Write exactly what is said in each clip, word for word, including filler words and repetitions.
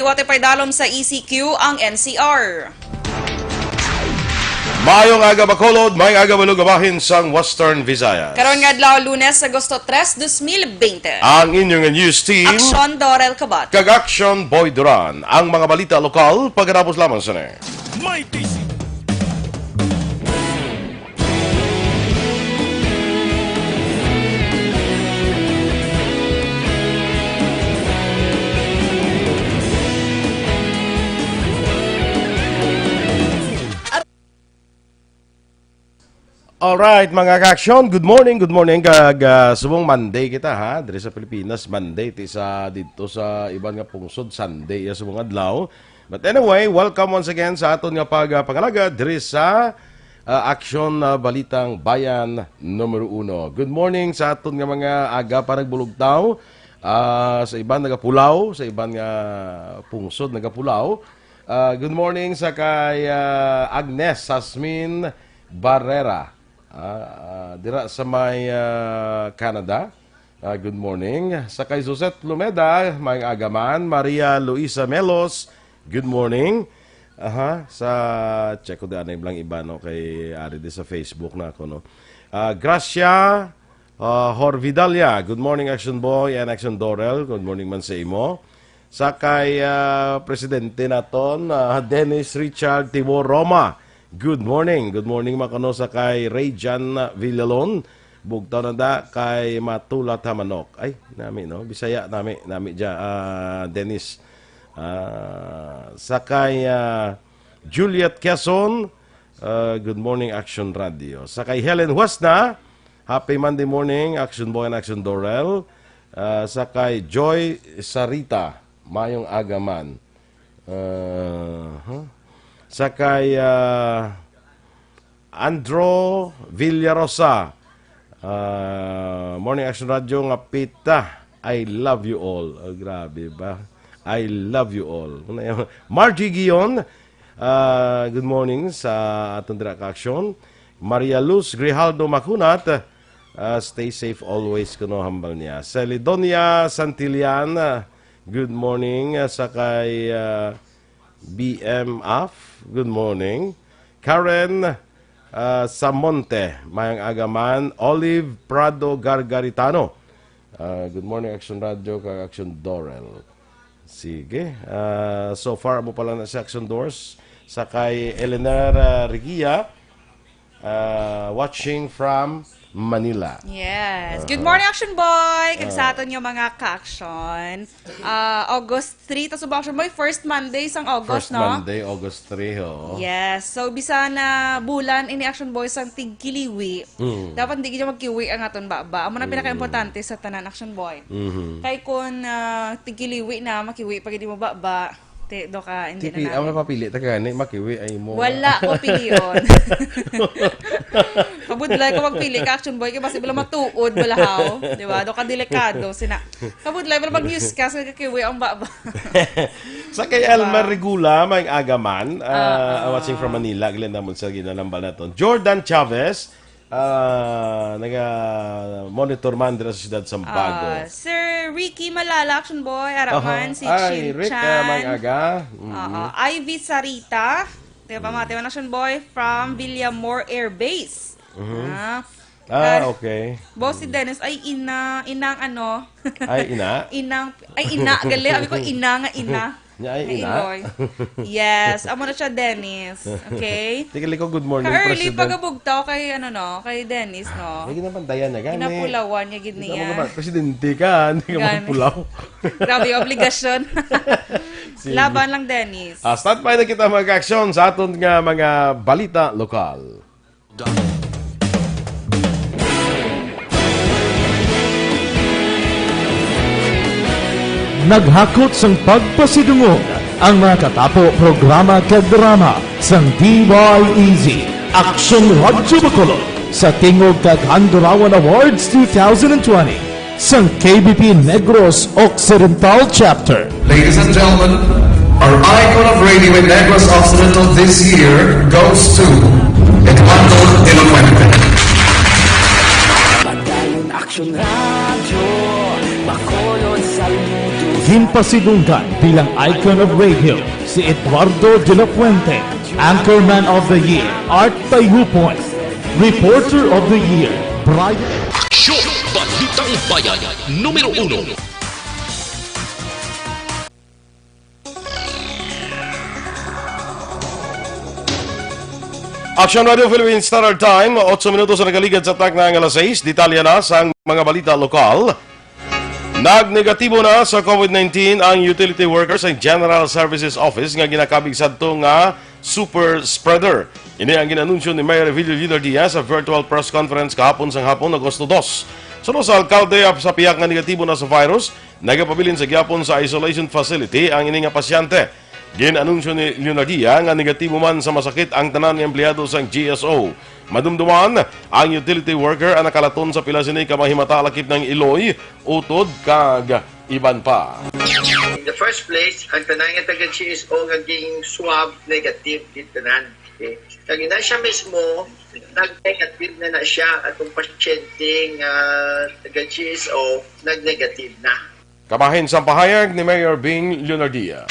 Wa tay paidalom sa E C Q ang N C R. Maayong aga, Bacolod. Maayong aga, Baluga, bahin sang Western Visayas. Karon nga adlaw, Lunes, Agosto tres, dos mil bente. Ang inyong news team, Aksyon Dorel Kabat kag Aksyon Boy Duran. Ang mga balita lokal, pagkatapos lamang sini. May T C. Alright, mga ka-aksyon, good morning, good morning, kag, ah, subong Monday kita, ha, diri sa Pilipinas, Monday, ti sa dito sa iban nga pungsod, Sunday, ya, subong adlaw. But anyway, welcome once again sa aton nga pag, ah, pangalagad diri sa, ah, Aksyon, ah, Balitang Bayan numero uno. Good morning sa aton nga mga aga pa nagbulugtaw, ah, sa iban nagapulaw, sa iban nga pungsod nagapulaw. Ah, good morning sa kay, ah, Agnes Sasmin Barrera, ah, ah, dira sa may, ah, Canada. Ah, good morning. Sa kay Josette Lumeda, may agaman. Maria Luisa Melos, good morning. Aha, sa check ko daan lang iba, no, kay ari di sa Facebook na ako, no. Ah, Gracia, ah, Horvidalia, good morning, Action Boy and Action Dorel. Good morning man sa imo. Sa kay, ah, presidente naton, ah, Dennis Richard Timor Roma. Good morning. Good morning, makuno sa kay Rayjan Villalon. Bugtaw na da kay Matula Tamanok. Ay, nami, no? Bisaya nami, nami dya, ah, Dennis. Ah, sa kay, ah, Juliet Quezon, ah, good morning, Action Radio. Sa kay Helen Huesna, happy Monday morning, Action Boy and Action Dorel. Ah, sa kay Joy Sarita, mayong aga man. Ah, huh? Sa kay, ah, Andro Villarosa, ah, morning, Action Radio nga pita. I love you all. Oh, grabe ba? I love you all. Margie Gion, ah, good morning sa aton dira ka aksyon. Maria Luz Grijaldo Macunat, ah, stay safe always, kuno hambal niya. Celidonia Santillan, ah, good morning, ah, sa kay, ah, B M Af, good morning. Karen, ah, Samonte, mayang aga man. Olive Prado Gargaritano, ah, good morning, Action Radio, kag Action Dorel. Sige, ah, so far, amo pa lang na si Action Dors. Sa kay Eleanor, ah, Regia, ah, watching from Manila. Yes. Good morning, Action Boy. Kag sa aton nga mga ka-action. Ah, August three, ta subong, Action Boy, first Monday sang August, First no? Monday, August three, oo. Yes. So, bisan na bulan ini, Action Boy, sang tigkiliwi. Mm. Dapat di gid magkiwi ang aton baba. Amo na pinakaimportante sa tanan, Action Boy. Mhm. Kay kun, ah, tigkiliwi na, makiwi pa gid mo baba. Te, do ka, hindi Tipi, na ang namin. Mapapili ta gani, makiwi ay mo. Wala ko pilion. Kabudlay ko magpili ka, Action Boy, kay basi bala matuod, bala haw. Di ba? Do ka delikado, sina. Kabudlay, bala mag-news ka, sa kiwi ang baba. Sa kay Elmer Regula, may agaman, ah, Ah, ah. Watching from Manila, gilin naman sa ginalambal naton. Jordan Chavez, ah, naga-monitor man dira sa siyudad Sambago. Ah, Sir Ricky Malala, Action Boy, ara Aha. man, si Ay, Chin Rick, Chan. Ah, may aga. Mm. Oo, Ivy Sarita, di ba, mga Action Boy from Villamor Air Base. Mhm. Ah, Ah, Kar- okay. Boss, si Dennis, ay ina, inang ano? Ay, ina? Inang, ay ina, gali, sabi ko, ina nga ina. Nya ay Nga ina? Iloy. Yes, amo na siya, Dennis. Okay? Sige, liko, good morning, Ka-early President. Pagabugtaw kay, ano, no, kay Dennis, no? Lagi naman, Diana, gani. Ginapulawan niya gid Ito niya. Mo naman, presidente ka, hindi ka Gani. Magpulaw. Grabe, obligasyon. Sige. Laban lang, Dennis. Ah, stand by na kita, mga aksyon, sa aton nga mga balita lokal. Naghakot sang pagpasidungog ang mga katapo programa kag drama sang D Y E Z, Aksyon Radyo Bacolod, sa tingog kag Handurawan Awards two thousand twenty. Sang K B P Negros Occidental Chapter. Ladies and gentlemen, our icon of radio in Negros Occidental this year goes to Eduardo Elocuente. Padayon Action Radio, Bacolod, saludo. Ginpasidunggan bilang icon of radio si Eduardo de la Fuente, Anchorman of the Year, Art Tayupon, Reporter of the Year, Brian. Aksyon! Balitang Bayan, numero uno. Action Radio Philippine Standard Time, otso minutos ang nakaligad sa takna nga alas sais. Detalye na sang mga balita lokal. Nagnegatibo na sa COVID nineteen ang utility worker sa General Services Office nga ginakabig sadto nga super spreader. Ini ang ginanunsyo ni Mayor Evilio Leonardia sa virtual press conference kahapon sang hapon, Agosto dos. Suno sa alkalde, ap-, sa pihak nga negatibo na sa virus, nagapabilin sa gihapon sa isolation facility ang ini nga pasyente. Gin-anunsyo ni Leonardia nga negatibo man sa masakit ang tanan nga empleyado sang G S O. Madumduman, ang utility worker ang nakalaton sa pila sini ka mga himata lakip ng iloy, utod, kag iban pa. In the first place, ang tanan nga taga G S O nga ging swab, negative gid tanan. Okay? Kag ina siya mismo, nag-negative na na siya, atong pasyente nga taga G S O, nag-negative na. Kabahin sang pahayag ni Mayor Bing Leonardia.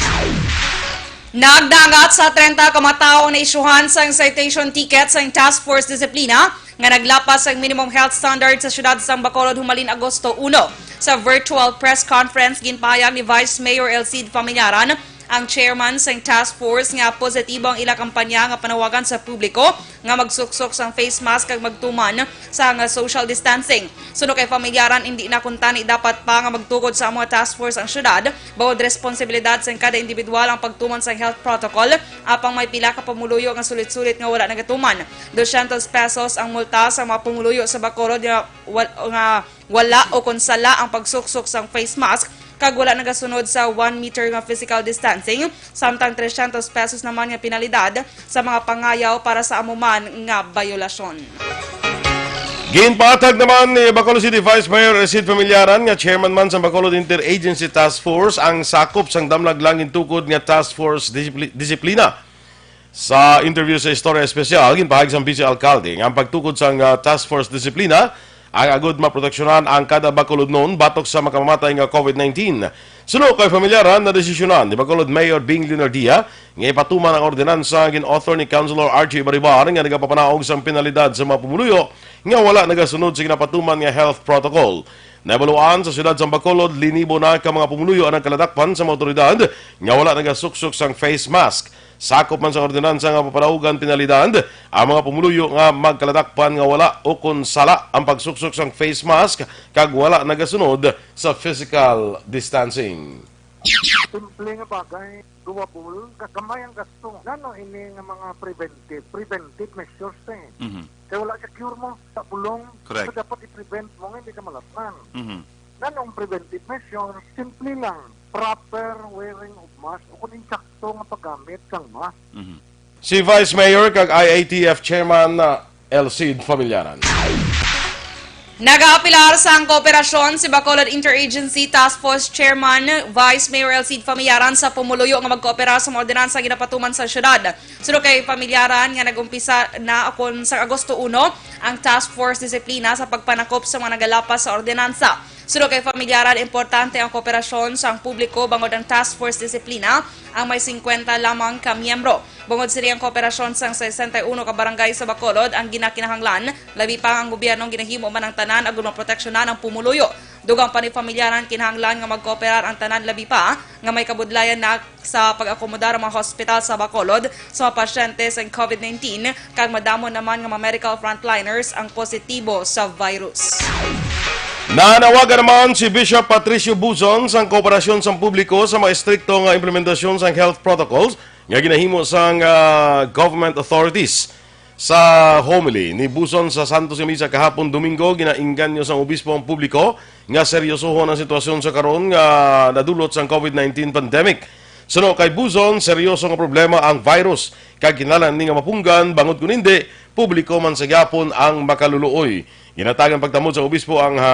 Nagdangat sa trenta ka mga tawo ang naisyuhan sang citation ticket sang Task Force Disiplina nga naglapas sang minimum health standard sa siyudad sang Bacolod humalin Agosto uno. Sa virtual press conference, ginpahayag ni Vice Mayor El Cid Familiaran, ang chairman sang task force, nga positibo ang ila kampanya nga panawagan sa publiko nga magsuksok sang face mask kag magtuman sang social distancing. Suno kay Familiaran, indi na kuntani dapat pa nga magtukod sa amo nga task force ang syudad, bangod responsibilidad sang kada individual ang pagtuman sang health protocol, apang may pila ka pumuluyo nga sulit-sulit nga wala nagatuman. Dosyentos pesos ang multa sa mga pumuluyo sa Bacolod nga wal-, nga wala o kon sala ang pagsuksok sang face mask kag wala nagasunod sa one meter nga physical distancing, samtang tresyentos pesos naman nga penalidad sa mga pangayaw para sa amo man nga bayolasyon. Ginpatag naman ni Bacolod City Vice Mayor Sid Familiaran, nga chairman man sa Bacolod Interagency Task Force, ang sakop sang damlag langin tukod nga Task Force Disipli-, Disiplina. Sa interview sa Istorya Espesyal, ginpahayag sang Vice Alkalde nga ang pagtukod sang, ah, Task Force Disiplina ang agud maproteksyonan ang kada Bacolodnon batok sa makamamatay nga COVID nineteen. Suno kay Familiaran, nadesisyonan ni Bacolod Mayor Bing Leonardia nga ipatuman ang ordinansa nga gin-author ni Councilor Archie Baribar nga nagapapanaog sang penalidad sa mga pumuluyo nga wala nagasunod sa ginapatuman nga health protocol. Nabaluan sa siyudad sang Bacolod, linibo na ka mga pumuluyo ang nagkaladakpan sa mga awtoridad nga wala nagasuksok sang face mask. Sakop man sa ordinansa nga papanaugan penalidad ang mga pumuluyo nga magkaladakpan nga wala o kon sala ang pagsuksok sang face mask kag wala nagasunod sa physical distancing. Simple nga bagay, doable, kagamay ang gasto. Ngano ini nga mga preventive, preventive measures eh? Mhm. Kay wala siya cure mo sa bulong. Correct. So, dapat i-prevent mo nga hindi ka malapnan. Mhm. Nganong preventive measures? Simple lang. Proper wearing of mask o kung insakto nga paggamit sang mask. Mhm. Si Vice Mayor kag I A T F Chairman, uh, El Cid Familiaran. Nagaapilar sang kooperasyon si Bacolod Interagency Task Force Chairman Vice Mayor El Cid Familiaran sa pumuluyo nga magkoopera sa mga ordinansa ginapatuman sa syudad. Suno kay Familiaran nga nag-umpisa na kon sa Agosto uno ang Task Force Disiplina sa pagpanakop sa mga nagalapas sa ordinansa. Suno kay Familiaran, importante ang kooperasyon sang publiko bangod ang Task Force Disiplina ang may singkwenta lamang ka miyembro. Bangod sini ang kooperasyon sang sesenta y uno ka barangay sa Bacolod ang ginakinahanglan, labi pa nga ang gobyerno ginahimo man ang tanan agud maproteksyonan ang pumuluyo. Dugang pa ni Familiaran, kinahanglan nga magkooperar ang tanan, labi pa nga may kabudlayan na sa pag-akomodar ang mga hospital sa Bacolod sa mga pasyente sang COVID nineteen, kag madamo naman nga mga medical frontliners ang positibo sa virus. Nanawagan naman si Bishop Patricio Buzon sang kooperasyon sang publiko sa mga estrikto nga implementasyon sang health protocols nga ginahimo sang, ah, government authorities. Sa homily ni Buzon sa Santos nga Misa kahapon Domingo, ginainganyo sang obispo ang publiko nga seryosohon ang sitwasyon sa karon nga nadulot sang COVID nineteen pandemic. Suno kay Buzon, seryoso nga problema ang virus, kag kinahanglan ni nga mapunggan, bangod kun hindi, publiko man sa gihapon ang makaluluoy. Ginhatagan pagtamod sa obispo ang, ha,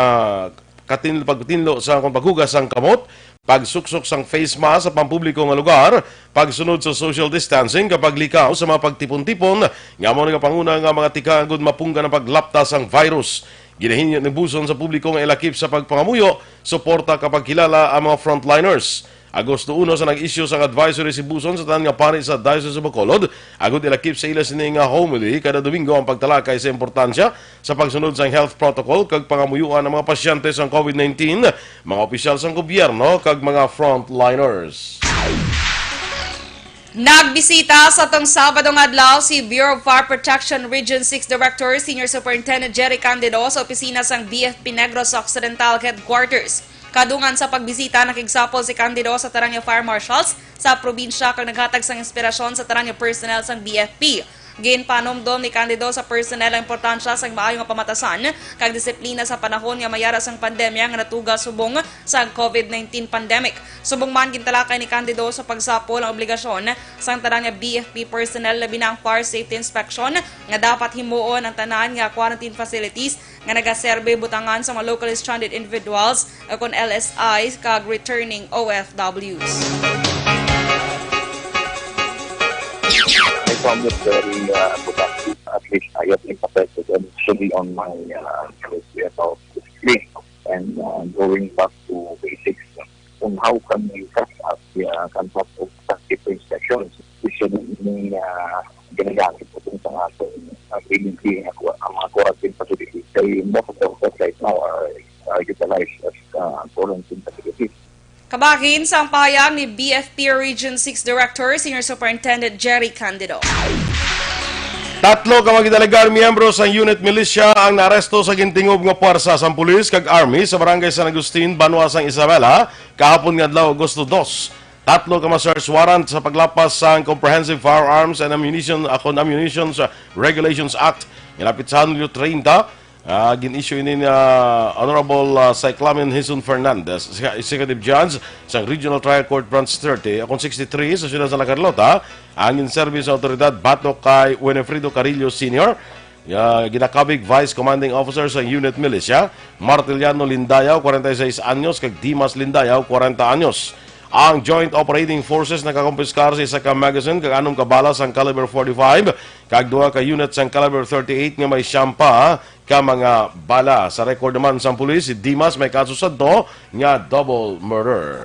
katin-, pagtinlo sa kon paghugas sang kamot, pagsuksok sang face mask sa pampubliko nga lugar, pagsunod sa social distancing, kag paglikaw sa mga pagtipon-tipon nga amo nga panguna nga mga tikang agud mapunggan ang paglapta sang virus. Ginahinyo ni Buson sa publiko nga ilakip sa pagpangamuyo, suporta kag pagkilala ang mga frontliners. Agosto uno sa nag-issue sang advisory si Buson sa tanan nga pari sa Diocese of Bacolod, agud ilakip sa ila sini nga homily kada Domingo ang pagtalakay sa importansya sa pagsunod sang health protocol kag pangamuyoan ang mga pasyente sang COVID nineteen, mga opisyal sang gobyerno, kag mga frontliners. Nagbisita sa tong Sabado nga adlaw si Bureau of Fire Protection Region six Director Senior Superintendent Jerry Candido sa opisina sang B F P Negros Occidental Headquarters. Kadungan sa pagbisita, nakigsapol si Candido sa tanan nga fire marshals sa probinsya kag naghatag sang inspirasyon sa tanan nga personnel sang B F P. Ginpanumdom ni Candido sa personnel ang importansya sang maayo nga pamatasan kag disiplina sa panahon nga may ara sang pandemya nga natuga subong sa COVID nineteen pandemic. Subong man, gintalakay ni Candido sa pagsapol ang obligasyon sang tanan nga B F P personnel, labi na ang fire safety inspection nga dapat himuon ang tanan nga quarantine facilities nga nagaserbi butangan sa mga locally stranded individuals, o kon L S Is, kag returning O F Ws. I found it very uh, productive. At least I have emphasized again fully on my uh, policy about discipline and uh, going back to basics on how can we cut out the uh, concept of safety inspections. Especially in uh, ginagamit po sa ating uh, P N P, ang mga quarantine facilities. Kay most of the hotels right now are, are utilized as uh, quarantine facilities. Kabahin sang pahayag ni B F P Region six Director Senior Superintendent Jerry Candido. Tatlo ka mga gidalegar miyembro sang unit militia ang naaresto sa gintingob nga puwersa sang pulis kag army sa barangay San Agustin, banwa sang Isabela, kahapon nga adlaw, Agosto dos. Tatlo ka ma-search warrant sa paglapas sang Comprehensive Firearms and Ammunition, akon Ammunitions Regulations Act nga napitsa Hulyo treinta, ah, gin-issue ini ni, ah, Honorable, ah, Cyclamen Hizon Fernandez, Executive Judge sang Regional Trial Court Branch thirty, akon sixty-three sa siyudad sa La Carlota, ang ginserbi sa awtoridad batok kay Winifredo Carillo Senior, ah, ginakabig Vice Commanding Officer sa Unit Militia, Martiliano Lindayaw, kwarenta y seis anyos, kag Dimas Lindayaw, kwarenta anyos. Ang Joint Operating Forces nakakumpiskar sa isa ka magazine kag anom ka bala sang caliber forty-five kag duha ka unit sang caliber thirty-eight nga may siyam pa ka mga bala. Sa record naman sang pulis, si Dimas may kaso sadto nga double murder.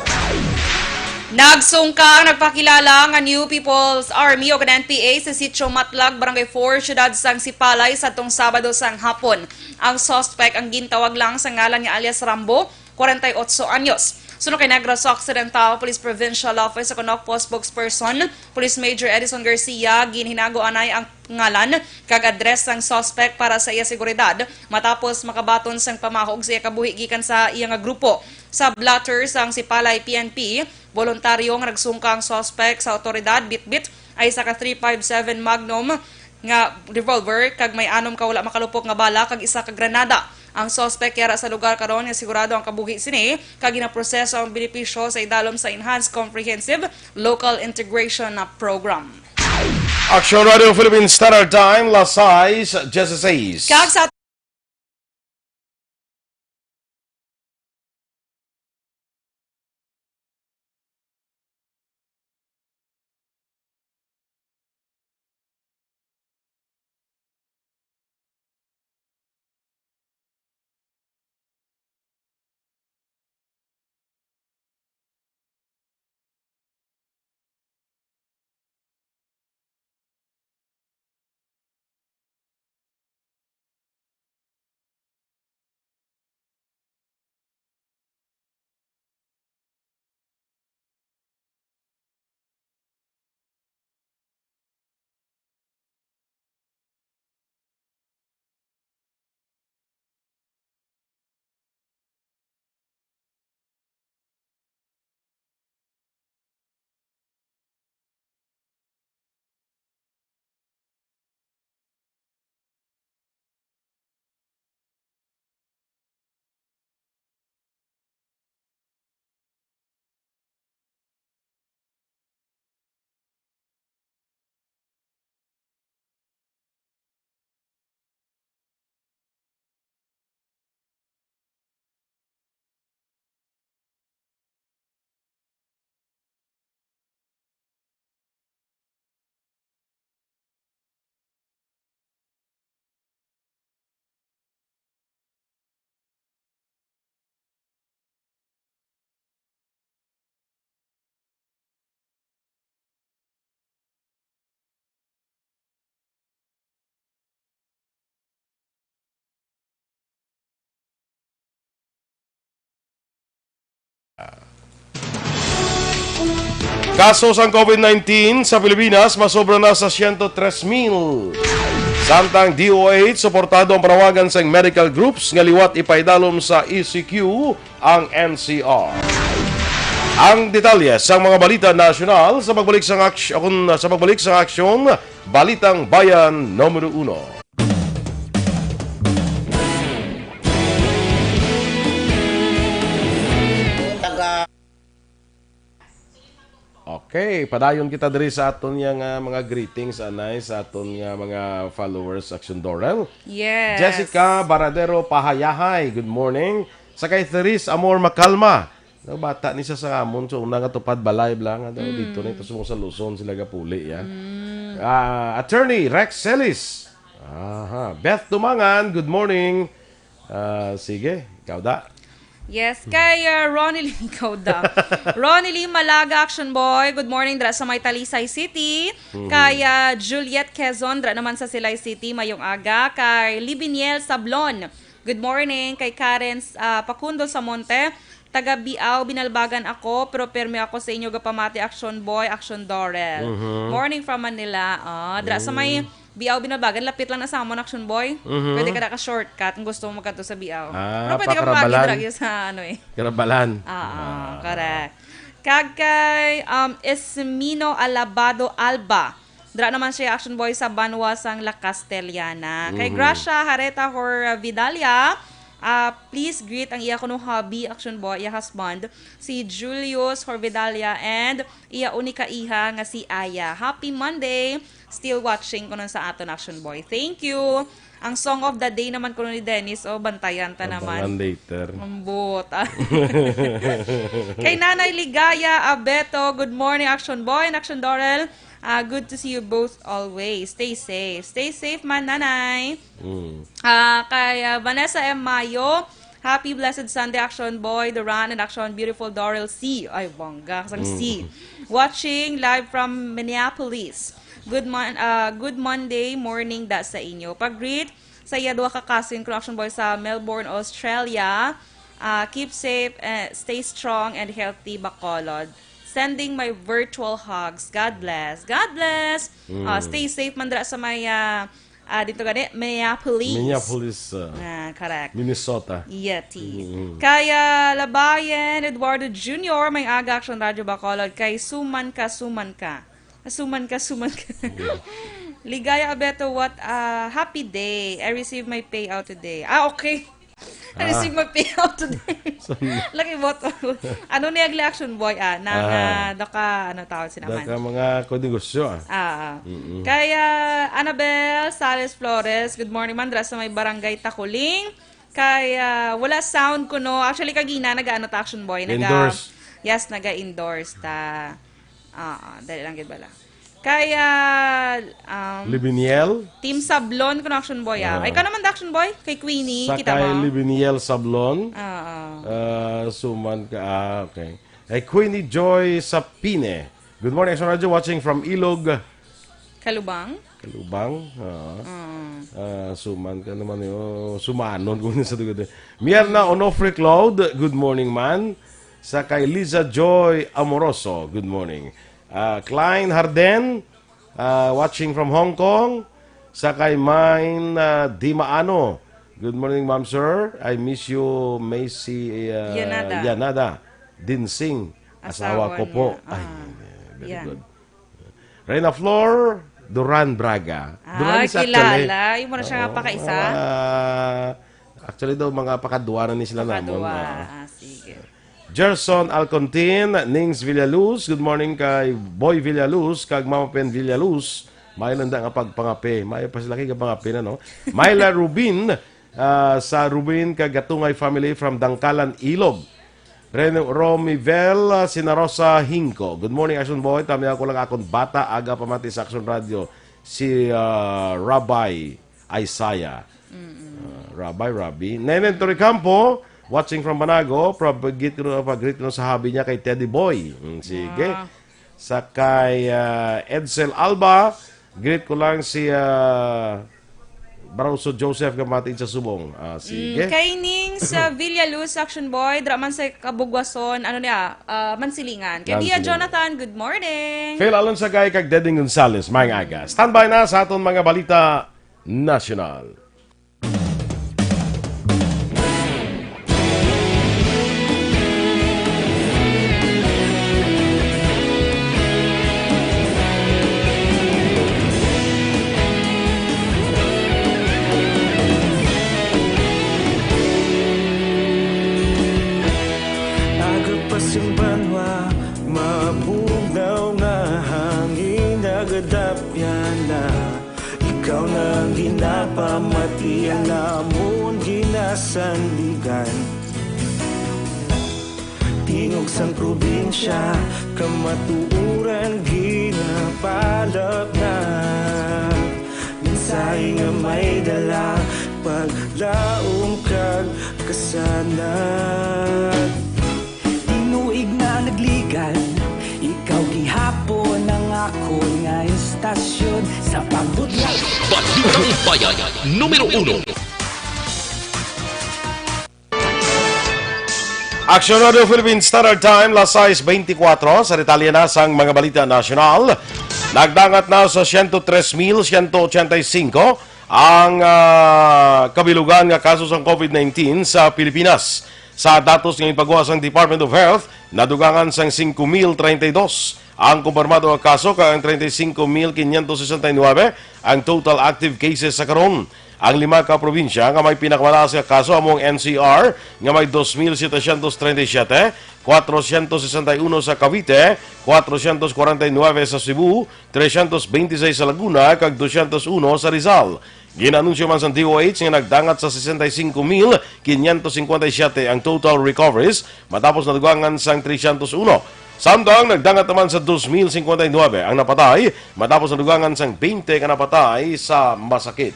Nagsungka ang nagpakilala nga New People's Army o N P A sa Sitio Matlag, Barangay four, siyudad sang Sipalay, sadtong Sabado sang hapon. Ang suspect ang gintawag lang sa ngalan nga alias Rambo, kwarenta y otso anyos. Suno kay Negros Occidental Police Provincial Office o kon OCPO spokesperson, Police Major Edison Garcia, ginhinago anay ang ngalan kag address sang suspect para sa iya seguridad matapos makabaton sang pamahog sa iya kabuhi gikan sa iya nga grupo. Sa blotter sang Sipalay P N P, boluntaryo nga nagsungka ang suspect sa awtoridad, bitbit ay isa ka three five seven Magnum nga revolver kag may anom ka wala makalupok nga bala kag isa ka granada. Ang suspect yara sa lugar karon nga sigurado ang kabuhi sini kag ginaproseso ang benepisyo sa idalom sa Enhanced Comprehensive Local Integration Program. Action Radio Philippine Standard Time, las sais dieciséis. Kag sa Kaso sang COVID nineteen sa Pilipinas masobra na sa siyento tres mil. Samtang D O H, suportado ang panawagan sang medical groups nga liwat ipaidalom sa E C Q ang N C R. Ang detalye sang mga balita nasyonal sa pagbalik sang aksyon, sa pagbalik sang aksyon, Balitang Bayan numero uno. Okay, padayon kita diri sa aton nga, ah, mga greetings, anay, sa aton nga mga followers, Action Dorel. Yes. Jessica Baradero Pahayahay, good morning. Sa kay Therese Amor Makalma. Daw bata ni siya sa amon, so una nga tupad balay bla nga daw dito na ito sa Luzon sila gapuli, ya. Ah, Attorney Rex Celis. Aha. Beth Tumangan, good morning. Ah, sige, ikaw da. Yes, kay, uh, Ronnie Lee Cauda. Ronnie Lee Malaga, Action Boy, good morning, dra sa may Talisay City. Kay, uh, Juliet Quezon, dra naman sa Silay City, mayong aga. Kay Libiniel Sablon, good morning. Kay Karen, uh, Pacundo Samonte, taga Biao, Binalbagan ako, pero permi ako sa inyo gapamati, Action Boy, Action Dorel. Morning from Manila. Ah, dra sa may Biao, Binalbagan, lapit lang na sa amon, Action Boy. Pwede ka na ka-shortcut kung gusto mo magkadto sa Biao. Ah, pero pwede ka pa Karabalan. Dra sa, ano, eh. Karabalan. Ah, ah, correct. Kag kay, um, Esmino Alabado Alba. Dra naman siya, Action Boy, sa banwa sang La Castellana. Kay Gracia Hareta Hor Vidalia, ah, please greet ang iya kuno hubby, Action Boy, iya husband, si Julius Hor Vidalia, and iya unika iha nga si Aya. Happy Monday! Still watching kuno sa aton, Action Boy. Thank you. Ang song of the day naman kuno ni Dennis, oh, bantayan ta naman. Abangan later. Ambot, ah. Kay Nanay Ligaya Abeto, good morning, Action Boy and Action Dorel. Ah, good to see you both always. Stay safe. Stay safe man, Nanay. Mm. Ah, kay, ah, Vanessa M Mayo, happy blessed Sunday, Action Boy Duran and Action Beautiful Dorel C. Ay, bongga sang C. Watching live from Minneapolis. Good mon-, ah, good Monday morning da sa inyo. Pag-greet sa iya duha ka cousin ko, Action Boy, sa Melbourne, Australia. Ah, keep safe, eh, stay strong and healthy, Bacolod. Sending my virtual hugs. God bless. God bless. Ah, stay safe man dra sa may, ah, ah, dito gani, Minneapolis. Minneapolis, ah, Ah, correct. Minnesota. Yeti. Kaya Labayan Eduardo Junior, may aga, Action Radio Bacolod, kay suman ka, suman ka. Suman ka, suman ka. Ligaya Abeto, what a happy day. I received my payout today. Ah, okay. I received my payout today. Laki bot. Ano ni agli, Action Boy, ah, nang, ah, daka, ano tawag sila man? Daka mga konegosyo, ah. Ah, ah. Kaya, Annabel Sales Flores, good morning, man, dra sa may Barangay Takuling. Kay, ah, wala sound kuno. Actually, kagina, naga-ano ta, Action Boy? Naga, Endorse. Yes, naga-endorse ta. Ah, ah, dali lang gid bala. Kay, ah, um, Libiniel? Team Sablon kuno, Action Boy, ah. Ah. Ay, ka naman da, Action Boy? Kay Queenie, Sa kita kay mo? Libiniel Sablon. Ah, ah. Ah, suman ka. Ah, okay. Kay Queenie Joy Sapine. Good morning, Action Radio. Watching from Ilog. Kalubang? Kalubang. Ah. Ah, suman ka naman, eh. Oh, sumanon ko sa tugod, eh. Mierna Onofre Cloud, good morning, man. Sa kay Liza Joy Amoroso, good morning. Ah, Klein Harden, ah, watching from Hong Kong. Sa kay Mine, ah, Dimaano, good morning, ma'am, sir. I miss you, Macy, ah, Yanada. Yanada. Dinsing, asawa Asawa ko po. Niya. Ay, Ah. very Yan. good. Reyna Flor Duran Braga. Ah, Duran is kilala. Actually, Yung mo na siya nga oo, pakaisa? ah, actually daw, mga pakadwa na ni sila namon. Pakadwa. Ah. Ah, sige. Gerson Alcontin, Nings Villaluz, good morning kay Boy Villaluz, kag Mama Pen Villaluz. May landa nga pagpangape. May pa sila kay pangape na, no? Myla Rubin, ah, sa Rubin kag Gatungay family from Dangkalan, Ilog. Ren-, Romivel, ah, Sinarosa Hingko. Good morning, Action Boy. Tami ako lang akon bata, aga pamati sa Action Radio. Si, ah, Rabbi Isaiah. Ah, Rabbi, Rabbi. Nenen Torrecampo, watching from Banago. Pag-greet ko, pag-greet ko sa hubby niya kay Teddy Boy. Mm, sige. Wow. Sa kay, ah, Edsel Alba, greet ko lang si, ah, Barroso Joseph, gamati sa subong. Ah, sige. Mm, kay Ning sa Villaluz, Action Boy, dra man sa Kabugwason, ano niya, ah, Mansilingan. Kay Dia Mansilingan. Jonathan, good morning. Phil Alonsagay kag Deding Gonzales, maayong aga. Standby na sa aton mga balita nasyonal. Aga pa sing banwa, mabugnaw nga hangin nagadapyan na. Ikaw na ang ginapamati, ang amon ginasandigan. Tingog sang probinsya, kamatuoran ginapalapnap. Mensahe nga may dala, paglaom kag kasanag. Tinuig na nagligad, ikaw gihapon ang akon nga istasyon sa pagbudlay. Balitang Bayan, numero uno. Aksyon Radio Philippine Standard Time, las sais beintikwatro. Sa detalye na sang mga balita nasyonal, nagdangat na sa siyento tres mil siyento ochenta y cinco ang, ah, kabilugan nga kaso sang COVID nineteen sa Pilipinas. Sa datos nga ginpagwa sang Department of Health, nadugangan sang singko mil treinta y dos ang kumpirmado nga kaso, kag ang treinta y cinco mil quinientos sesenta y nuebe ang total active cases sa karon. Ang lima ka probinsya nga may pinakamataas nga kaso amo ang N C R, nga may dos mil setecientos treinta y siete, cuatrocientos sesenta y uno sa Cavite, cuatrocientos cuarenta y nueve sa Cebu, trescientos veintiseis sa Laguna, kag doscientos uno sa Rizal. Gin-anunsyo man sang D O H nga nagdangat sa sesenta y cinco mil quinientos cincuenta y siete ang total recoveries matapos nadugangan sang trescientos uno. Samtang nagdangat naman sa dos mil cincuenta y nuebe ang napatay matapos nadugangan sang twenty ka napatay sa masakit.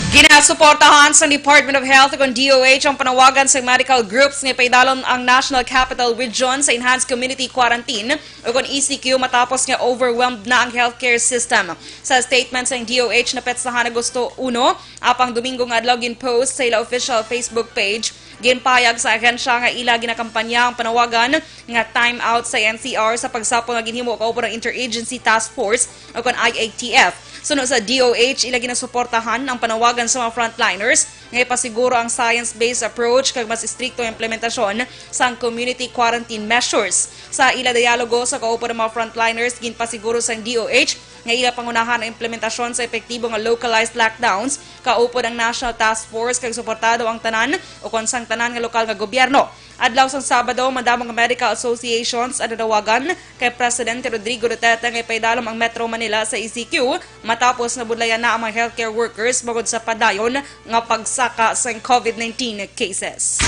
Ginasuportahan sang Department of Health o kon D O H ang panawagan sang medical groups nga ipaidalom ang National Capital Region sa Enhanced Community Quarantine o kon E C Q matapos nga overwhelmed na ang healthcare system. Sa statement sang D O H na petsahan Agosto uno, apang Domingo nga adlaw ginpost sa ila official Facebook page, ginpahayag sa ahensya nga ila ginakampanya ang panawagan nga time out sa N C R sa pagsapol nga ginhimo kauban ang Interagency Task Force o kon I A T F. Suno sa D O H, ila ginasuportahan ang panawagan sa mga frontliners nga ipasiguro ang science-based approach kag mas istrikto nga implementasyon sang community quarantine measures. Sa ila dialogo sa kauban ang mga frontliners, ginpasiguro sang D O H nga ila pangunahan ang implementasyon sa epektibo nga localized lockdowns, kaupod ang National Task Force kag suportado ang tanan o kon sang tanan nga lokal nga gobyerno. Adlaw sang Sabado, madamo nga medical associations ang nanawagan kay Presidente Rodrigo Duterte nga ipaidalom ang Metro Manila sa E C Q matapos nga budlayan na ang mga healthcare workers bangod sa padayon nga pagsaka sang COVID nineteen cases.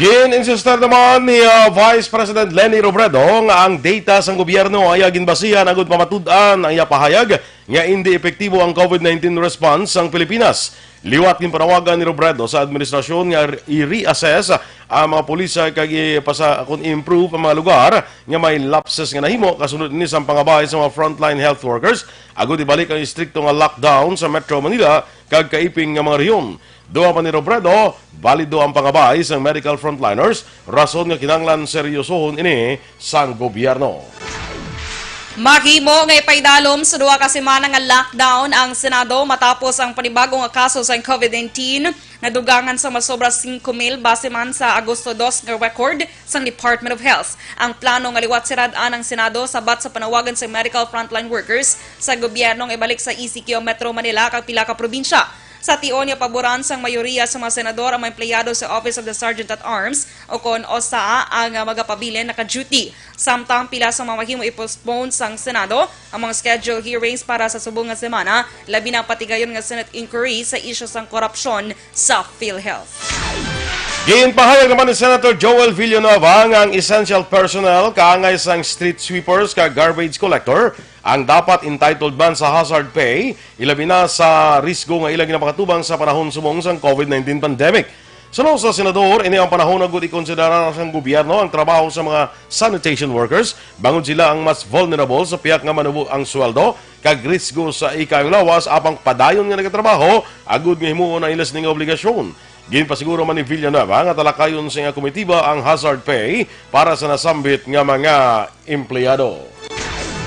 Gin-insistir naman ni, ah, Vice President Leni Robredo nga ang data sang gobyerno ay ginbasihan agud pamatud-an ang iya pahayag nga indi epektibo ang COVID nineteen response sang Pilipinas. Liwat ginpanawagan ni Robredo sa administrasyon nga i-reassess ang mga pulisay kag ipasa-, kon i-improve ang mga lugar nga may lapses nga nahimo kasunod ini sang pangabay sa mga frontline health workers agud ibalik ang istrikto nga lockdown sa Metro Manila kag kaiping nga mga rehiyon. Dugang pa ni Robredo, balido ang pangabay sang medical frontliners, rason nga kinahanglan seryosohon ini sang gobyerno. Mahimo nga ipaidalom sa duha ka semana nga lockdown ang Senado matapos ang panibago nga kaso sang COVID nineteen nadugangan sa masobra singko mil base man sa Agosto dos nga record sang Department of Health. Ang plano nga liwat sirad-an ang Senado sabat sa panawagan sa medical frontline workers sa gobyerno nga ibalik sa E C Q ang Metro Manila kag pila ka probinsya. Sa tion nga paboran sang mayoriya sa mga senador ang mga empleyado sa Office of the Sergeant at Arms o kon OSAA ang, ah, magapabilin naka-duty. Samtang pila sa mga mahimo i-postpone sang Senado ang mga scheduled hearings para sa subong nga semana, labi na ang patigayon nga Senate inquiry sa isyu sang korupsyon sa PhilHealth. Ginpahayag naman ni Senator Joel Villanueva nga ang essential personnel kaangay sang street sweepers kag garbage collector ang dapat entitled man sa hazard pay, ilabi na sa risgo nga ila ginapakatubang sa panahon subong sang COVID nineteen pandemic. Suno sa senador, ini ang panahon nga gud ikonsidera sang gobyerno ang trabaho sa mga sanitation workers, bangod sila ang mas vulnerable sa piyak nga manubo ang sweldo kag risgo sa ikayong lawas, apang padayon nga nagatrabaho agud nga himuon ang ila sini nga obligasyon. Ginpasiguro man ni Villanueva nga talakayon sa iyang komitiba ang hazard pay para sa nasambit nga mga empleyado.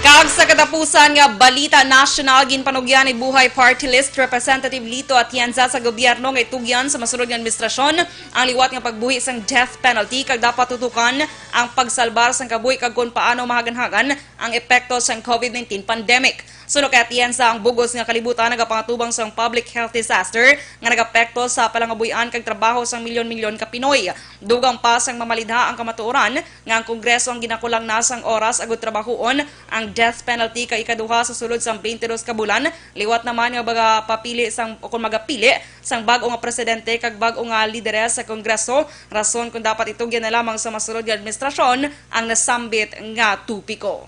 Kag sa katapusan nga balita nasyonal, ginpanugyan ni Buhay Party List Representative Lito Atienza sa gobyerno nga itugyan sa masunod nga administrasyon ang liwat nga pagbuhi sang death penalty, kag dapat tutukan ang pagsalbar sang kabuhi kag kon paano mahaganhagan ang epekto sang COVID nineteen pandemic. Suno kay Atienza, ang bug-os nga kalibutan nagapangatubang sang public health disaster nga nagapekto sa palangabuy-an kag trabaho sang milyon-milyon ka Pinoy. Dugang pa sang mamalidha ang kamatuoran nga ang Kongreso ang ginakulang na sang oras agud trabahoon ang death penalty kay ikaduha sa sulod sang twenty-two ka bulan, liwat naman nga magapapili sang, o kon magapili sang bag-o nga presidente kag bag-o nga lideres sa Kongreso, rason kon dapat itugyan na lamang sa masunod nga administrasyon ang nasambit nga topiko.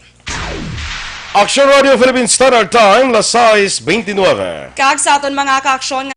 Action Radio Philippine Standard Time, las sais veintinueve. Kag sa aton mga kaaksyon nga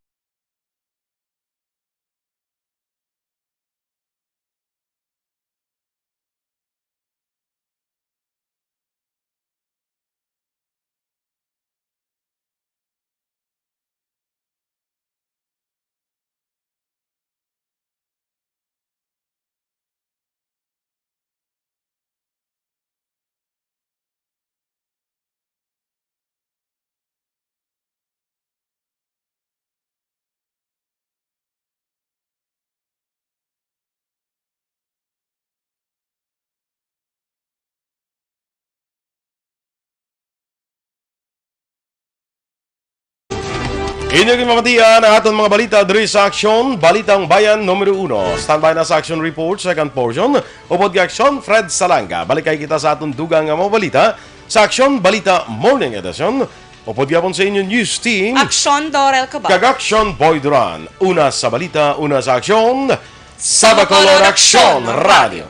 Inyo ginpamatian ang aton mga balita diri sa Aksyon, Balitang Bayan numero uno. Standby na sa Aksyon Report, second portion, upod kay Aksyon Fred Salanga. Balik kay kita sa aton dugang nga mga balita sa Aksyon Balita Morning Edition. Upod gyapon sa inyo news team, Aksyon Dorel Cabal. Kag Aksyon Boy Duran. Una sa balita, una sa aksyon, sa Bacolod Aksyon Radio.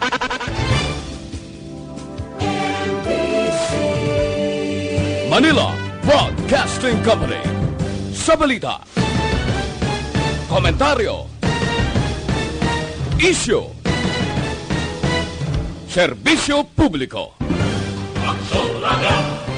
Manila Broadcasting Company. Sa balita, komentaryo, isyu, serbisyo publiko. Aksyon Radio.